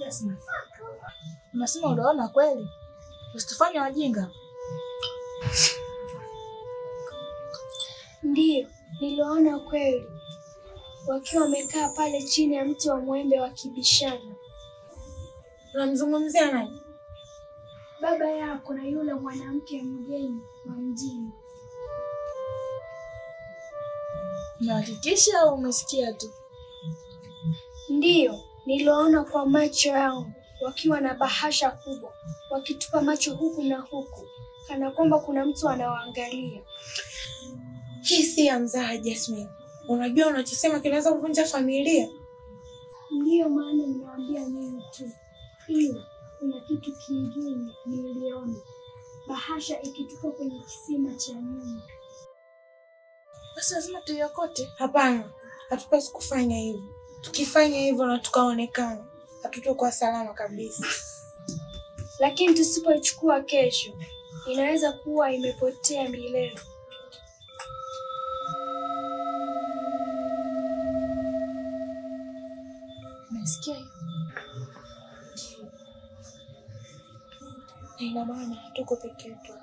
Jasmine, unasema uliona kweli? Usitufanye wajinga. Ndiyo, niliona kweli. Wakiwa wamekaa pale chini ya mti wa mwembe wakibishana. Unamzungumzia nani? Baba yako na yule mwanamke mgeni wa mjini. Unahakikisha au umesikia tu? Ndiyo, niliona kwa macho yangu wakiwa na bahasha kubwa, wakitupa macho huku na huku, kana kwamba kuna mtu anawaangalia. Hii si ya mzaha, Jasmine. Unajua unachosema kinaweza kuvunja familia. Ndiyo maana nimewaambia mimi tu. Ila kuna kitu kingine niliona. Bahasha ikitupa kwenye kisima cha nyuma. Basi lazima tuiokote. Hapana, hatupaswi kufanya hivyo. Tukifanya hivyo na tukaonekana, hatutokuwa salama kabisa. Lakini tusipoichukua kesho, inaweza kuwa imepotea milele. Umesikia hiyo? Na ina maana hatuko peke yetu.